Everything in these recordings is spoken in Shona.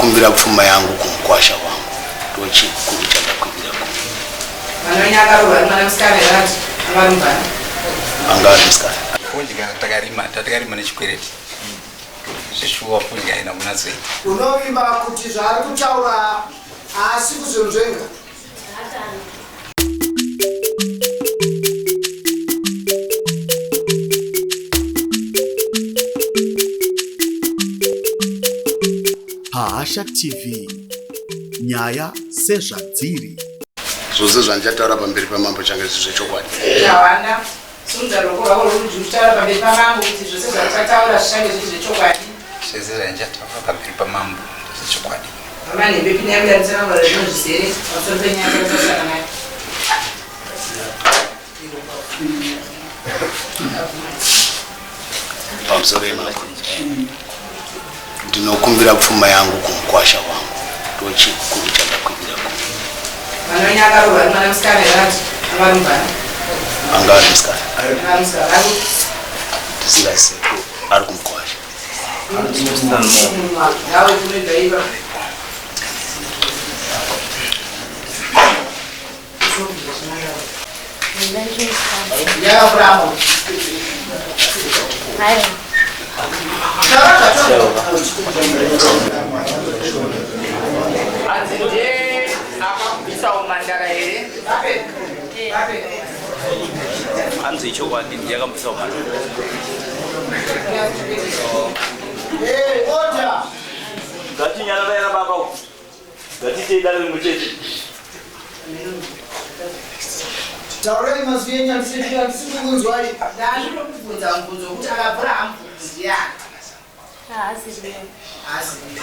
Ndinokumbira pfuma yangu kumukwasha wangu ndochikuru chandakwidira ku. Mwana akarohwa ari mwana musikana here ati angarumbana? Anga ari musikana. Fodya takarima takarima nechikwereti zveshuwa fodya haina kunatsoita. Unovimba kuti zvaari kutaura haasi kuzonzvenga? Pahasha TV nyaya sezvadziri. Zvose zvandichataura pamberi pamambo change zviri zvechokwadi. Tawanda, simudza ruoko rwako rworudyi uchitaura pamberi pamambo kuti zvose zvandichataura zvichange zviri zvechokwadi. Zvese zvandichataura pamberi pamambo ndezvechokwadi. VaManhembe pindai mudare tsanangura zvinhu zvizere pamusoro penyaya yatatarisana nayo. Pamusoro yemambo ndinokumbira pfuma yangu kumukwasha wangu ndochikuru chandakwidira ku. Mwana wenyu akarohwa ari mwana musikana here ati angarumbana? Anga ari musikana. Anga musikana. Ari Tisingazive ari kumukwasha. Hanzi ichokwadi ndiye akambisa umhandara. Ngatinyararaira baba uku. Ngatiitei dare rimwe chete. Taurai mazwi enyu handisi kukunzwai. Ndandinokubvunza mubvunzo wekuti akabvura hamubvunzi ndiani? Haasi riyo. Haasi riyo.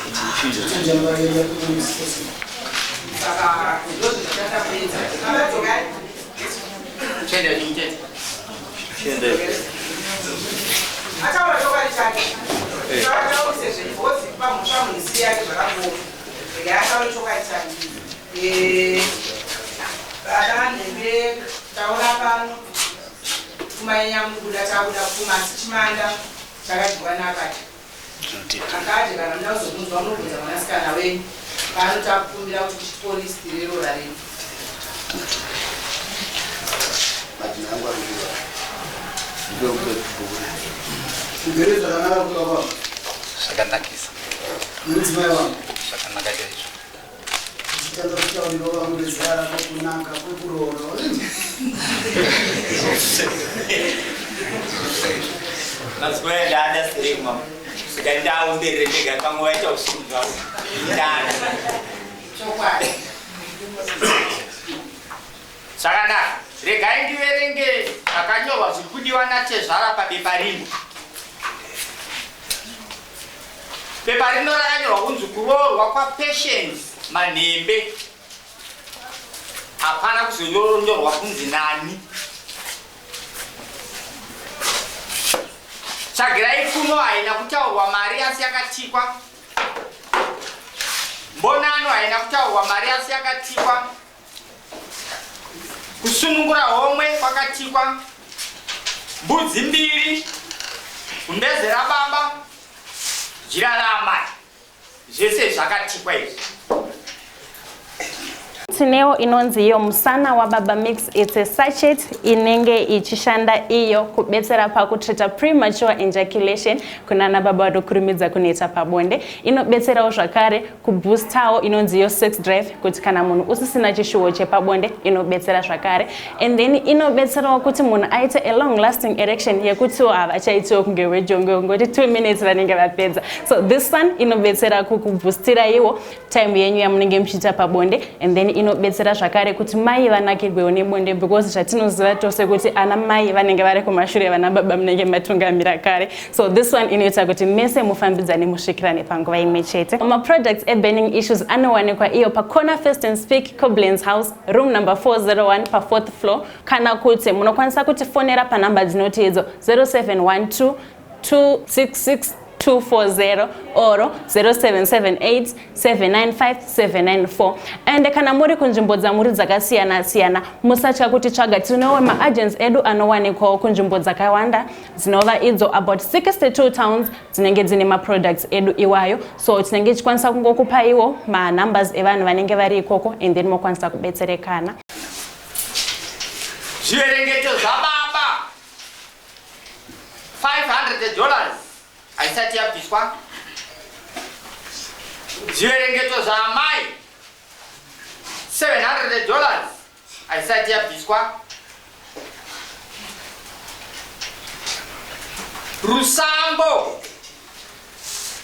Saka ndozvazvatapedza. Akadzokai. Chende chete. Chende. Ataura chokwadi chake. Ataurise zvengozi pamhosva munhu isiri yake zvakaoma. Regai ataure chokwadi chake. Eh, Baba Nhembe taura pano. Pfuma yenyamubuda tabuda pfuma asi chimanda chakadyiwa naakadya. Akadya kana muda kuzobvunzwa munobvunza mwanasikana wenyu pano takukumbira kuti tichipolisi rerora renyu. Ugere zvakanaka kuda kwangu. Zvakanakisa. Nemudzimai wangu. Zvakanaka chaizvo. Tichitanga kutaurira vamwe vezera rako kunaka kwekuroora. Mazuva aya ndaada stereki mama. Saka ndaomberere ndega pamwe waita usiku zvavo. Ndaada. Chokwadi. Zvakanaka. Regai ndiverenge zvakanyorwa zviri kudiwa natezvara pabepa rino. Pepa rino rakanyorwa kunzi kuroorwa kwaPatience Manhembe. Hapana kuzonyorwa kunzi nani. Tsvagirai kuno haina kutaurwa mari asi yakatikwa. Mbonano haina kutaurwa mari asi yakatikwa. Kusunungura homwe kwakatikwa. Mbudzi mbiri, gumbeze rababa, jira raamai. Zvese zvakatikwa izvi. Tinewo inonzi iyo musana wababa mix it's a sachet inenge ichishanda iyo kubetsera pakutreata premature ejaculation kunana baba vanokurumidza kuneta pabonde. Inobetserawo zvakare kuboostawo inonzi iyo sex drive kuti kana munhu usisina chishuwo chepabonde inobetsera zvakare and then inobetserawo kuti munhu aite a long lasting erection yekutiwo havachaitiwo kunge wejongwe kungoti 2 minutes vanenge vapedza. So this one inobetsera kukuboosteraiwo time yenyu yamunenge muchiita pabonde and then inobetsera zvakare kuti mai vanakirwewo nebonde because zvatinoziva tose kuti ana mai vanenge vari kumashure vana baba munenge matungamira kare. So this one inoita kuti mese mufambidzane musvikirane panguva imwe chete. Maproducts eburning issues anowanikwa iyo pacorner First and Speak, Koblenz House, room number 401 pafourth floor, kana kuti munokwanisa kutifonera panhamba dzinoti idzo 0712 266 240 or 0778 795 794. Ende kana muri kunzvimbo dzamuri dzakasiyana siyana, musatya kutitsvaga. Tinewo maagents edu anowanikwawo kunzvimbo dzakawanda, dzinova idzo about 62 towns dzinenge dzine maproducts edu iwayo. So tinenge tichikwanisa kungokupaiwo manumbers evanhu vanenge vari ikoko, and then mokwanisa kubetserekana. Zviverengeto zvababa, $500 haisati yabviswa. Zviverengeto zvaamai, $700 haisati yabviswa. Rusambo,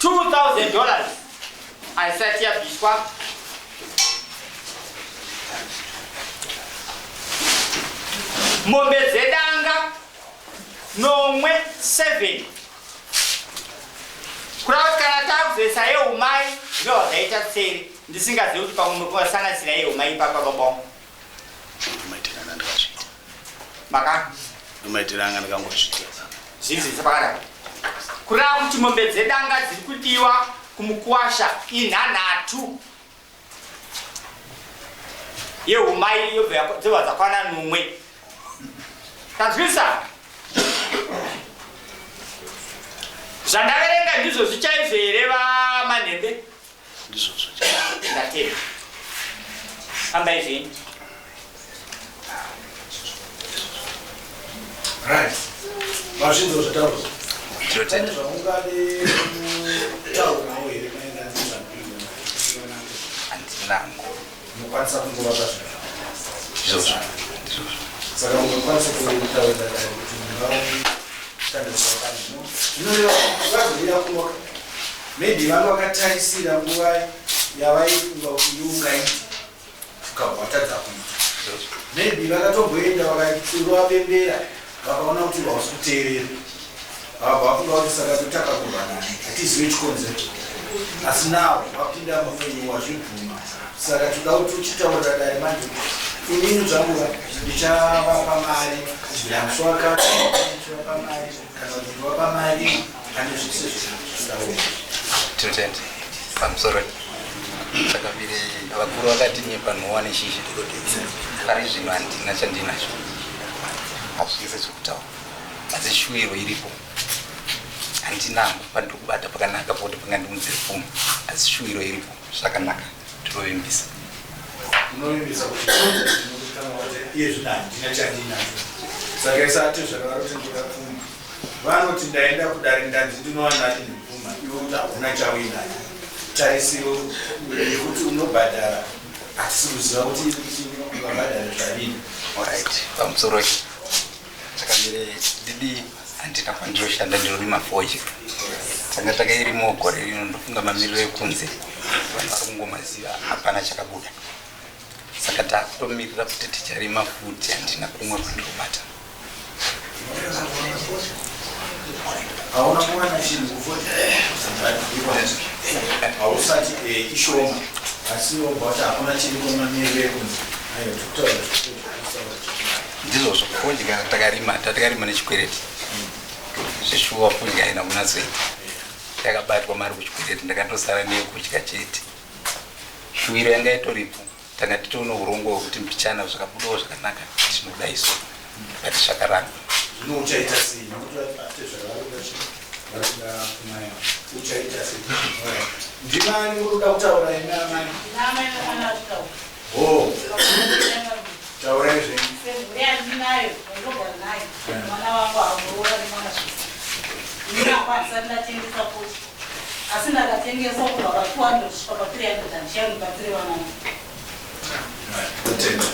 $2000 haisati yabviswa. Mombe dzedanga nomwe, 7. Kureva kuti kana takuzoisa yeumai, zvinova zvaita tseri. Ndisingazivi kuti pamwe mukuvasanganisira yeumai ipapa, baba wangu. Ndomaitira anga ndakazviita. Maka Ndomaitira anga ndakangozviita. Zvinzisa pakadai. Kureva kuti mombe dzedanga dziri kudiwa kumukuwasha inhanhatu, yeumai yobva dzobva dzakwana nomwe. Tanzwisa zvandaverenga, ndizvo zvichaizvo here, vaManhembe? Ndizvozvo. Ndatenda, fambai zvenyu. Right, mazvinzwa zvataurwa? Tinotenda. Zvamungade kutaurawo here maererano? Handinango. Munokwanisa kungovapa zvinhu? Ndizvozvo, ndizvozvo. Saka mungakwanisa kutaurira dare kuti mungaushandiswa zvinoreva kuti vazovira kunoka, maybe vanga vakatarisira nguva yavaifunga kuti iwe ungaita, ukabva watadza kuita. Maybe vakatomboenda vakairova bembera, vakaona kuti hausi kuteerera, vakabva vafunga kuti saka totakakurwa nani, hatizive chikonzero. Asi now wapinda mupenyu, wazvibvuma, saka toda kuti uchitaurira dare manje kuti inini zvangu ndichavapa mari kubvira musi wakati, ndichavapa mari kana kuti ndovapa mari pane zvese zvitaura. Tinotenda. Pamusoro, chakavire vakuru vakati nyepa nhowa neshizha. Pari zvino handina chandinacho, hazvise zvekutaura, asi shuwiro iripo. Handinango pandiri kubata pakanaka pokuti pangandiunzire pfuma, asi shuwiro iripo zvakanaka, tinovimbisa. Unovimbisa kuti ndinokutanwa kuti iye zvino handina chandinacho, saka isati zvakava kuti ndoda pfuma. Vanoti ndaenda kudare, ndanzi ndinowana ine pfuma, iwe kuti hauna chauinacho. Tarisiro yekuti unobhadhara, hatisi kuziva kuti iri kuti ungabhadhare zvadini. Alright, pamusoro, chakamire didi, handina kwandinoshanda, ndinorima fodya. Tanga takairimo gore rino, ndofunga mamiriro ekunze vanhu vari kungomaziva, hapana chakabuda, saka takutomirira kuti ticharima futi. Handina kumwe kwandinobata. Hauna kuwana chinhu kufodya, hausati ishoma, asi wobva kuti hakuna chiriko, mamiriro ekunze ayo tikutaura. Ndizvozvo, fodya takarima, tatakarima nechikwereti zveshuwa. Fodya haina kunatsoita, yakabatwa mari kuchikwereti, ndakatosara neyekudya chete. Shuwiro yanga itoripo, tanga titoona urongwa hwekuti mbichana zvakabudawo zvakanaka, tinoda iso, but zvakaramba. Zvino uchaita sei? Nokuti ate zvavaruda, varikuda pfuma yavo, uchaita sei? Ndimani uri kuda kutaura, imi amai? O, taurai zvenyu. Semhuri yandinayo, ndinogara nayo, mwana wangu amuroora nemwana zvese. Inini akwanisa ndatengesa futi, asi ndakatengesa kubva pa200 kusvika pa300, handichamubatsire vana vangu. Totenda.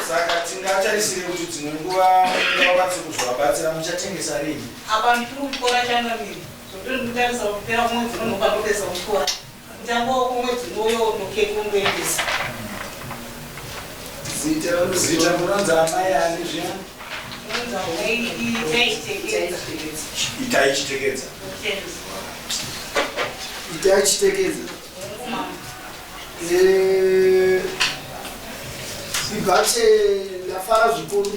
Saka tingatarisire kuti dzimwe nguva mungakwanise kuzovabatsira, muchatengesa rini? Apa ndiri kutyora changamiri, zvokuti ndikutarisa kupera kwemwedzi unonoka, ndopedza kutyora mutambo womwedzi unoyo, ndokeki undoendesa. Zita munonzi amai ani zviya? Unonzi Itai Chitekedza. Itai Chitekedza. Ibate, ndafara zvikuru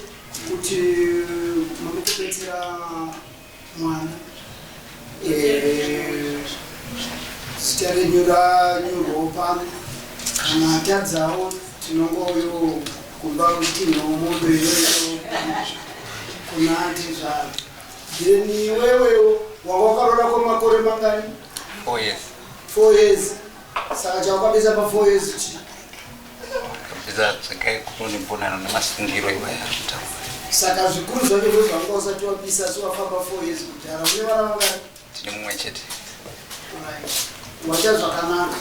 kuti muri. kubetsera mwana. Eh, zita renyu ranyorwawo pano. Kana atadzawo tinongoyo kumba tino mombe iyoyo kuna atezvara. Then iwewewo wanga wakaroora kwemakore mangani? 4 years. 4 years. Saka chawakabisa pa 4 years chii? Kabisa tsvakai kunu nembonano nemasungiro iwaya ari kutaura. Saka zvikuru zvacho ndozvanga usati wabisa asi wafamba 4 years kudhara. Une vana vangani? Tine mumwe chete. Right. Waita zvakanaka.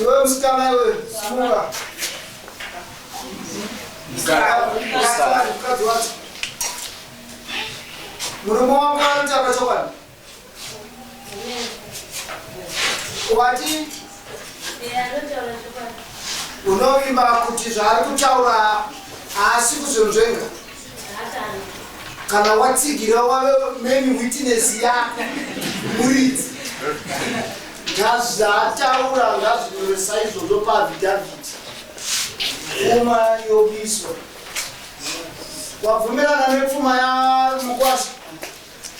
Iwe musikana iwe, simuka. Mukadzi wacho. Murume wangu anotaura chokwadi. Wati unovimba kuti zvaari kutaura haasi kuzonzvenga kana watsigira wave main witness yako muridzi ngazvaataura ngazvinyore saizvozvo paaffidavit pfuma yobiswa wabvumirana nepfuma yamukwasha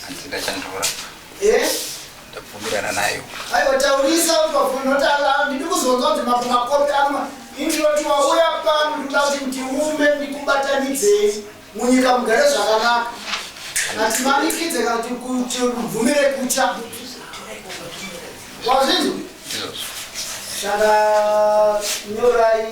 Handina chandoramba. Eh? Ndabvumirana nayo. Aiwa taurisa kuti ndidi kuzonzwa kuti makopi anoma indinoti wauya pano ndikuda kuti ndiume ndikubatanidzei munyika mugare zvakanaka hatimanikidze kana kuti kubvumire kucha wazvinzwa Ndizvozvo. Saka nyorai.